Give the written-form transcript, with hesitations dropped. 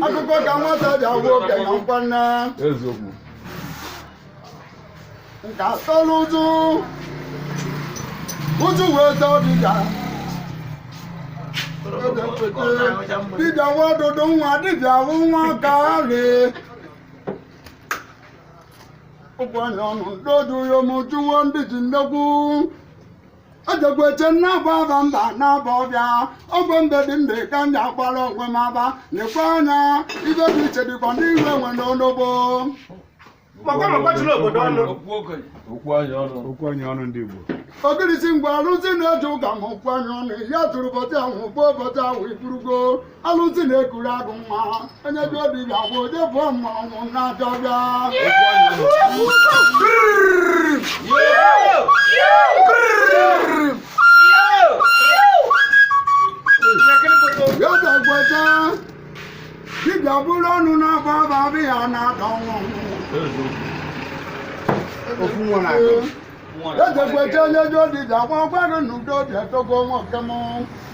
Akụkọ ka nwata ji agwa okenye nkwanne. Eziokwu. Nke atọlụ ụzụ ụzụ wee tọọ dibịa. Dibịa nwa ọdụdụ nwa dibịa wụ nwa ka rie. Ụkwụ anya ọnụ ndodu ya omujuwo ndị ji nnekwu. Ejekweche na-agba aba mba na-aba ọbịa ogwe mbe dị mbe ka m ji agbara onwe m aba nekwe anya ibe dị iche dịkwa n'ihu enwe n'onogbo. Makwa makwa chụrụ obodo ọnụ. Okwu anyị ọnụ. Okwu anyị ọnụ ndị Igbo. Ogirisi ngwa alụsị na-eji ụka ma okwu anyị ọnụ ya tụrụ ụbọchị ahụ gbuo ụbọchị ahụ iburugo alụsị na-ekuru agụ nwa onye ji obi ga-agwa onye bụọ mmanwụ na-abịa ọbịa. Yọdagweta dibịa bụrụ ọnụ na-agba aba abịa na-ada ọnwụ. Ofu nwa na-agụ. Ejekweche onye ji dibịa gwa gwa gị n'udo dị etogo nwoke m.